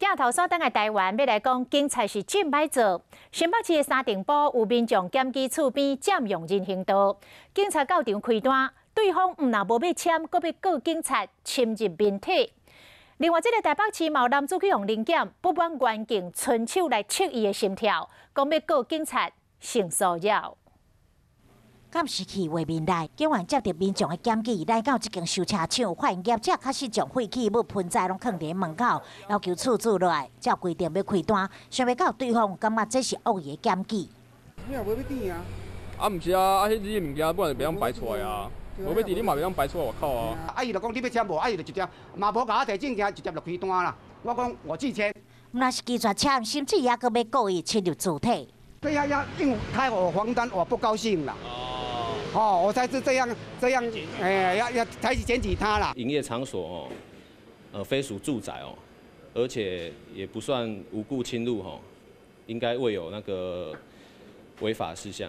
鏡頭所等的台灣，欲來講警察是真歹做。新北市的三重埔有民眾檢舉厝邊佔用人行道，警察到場開單，對方毋但無欲簽，閣欲告警察侵入民宅。另外，這个台北市嘛有男子去予臨檢，不滿員警伸手來測伊的心跳，講欲告警察性騷擾。監視器畫面內，警員接著民眾的檢舉，來到這間修車廠，發現業者確實將廢棄物盆栽攏囥佇門口，要求厝主落來，照規定欲開單，想袂到對方感覺這是惡意的檢舉。你也無欲佇啊？啊，毋是啊，啊，彼你的物件本來就袂當擺出來啊，無欲佇你嘛袂當擺出來外口啊。啊，伊就講你欲簽無？啊，伊就直接嘛無共我提證件，直接就開單啦。我講我拒簽。毋但是拒絕簽，甚至猶閣欲告伊侵入住宅。對呀呀，因為開我黃單，我不高興啦。哦，我才是這樣這樣，哎，要要才去檢舉他啦。營業場所哦，非屬住宅哦，而且也不算無故侵入吼，應該未有那個違法事項。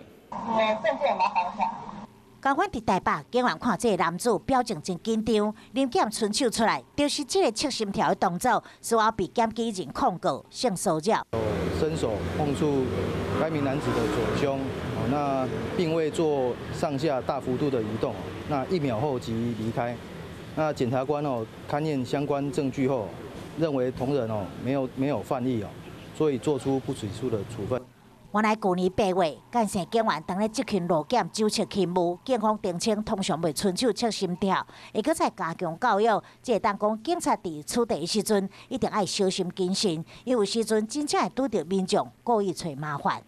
共款佇台北，警員看這个男子表情真緊張，臨檢伸手出來，就是這个測心跳的動作，事後被檢舉人控告性騷擾。伸手碰觸該名男子的左胸，那並未做上下大幅度的移動，那1秒後即離開。那檢察官哦，勘驗相關證據後，認為同仁哦沒有犯意哦，所以做出不起訴的處分。原來舊年8月，干線警員當咧執勤路檢酒測勤務，警方澄清通常袂伸手測心跳，會閣再加強教育，這會當講警察佇取締的時陣，一定愛小心謹慎，因為有時陣真正會拄著民眾故意揣麻煩。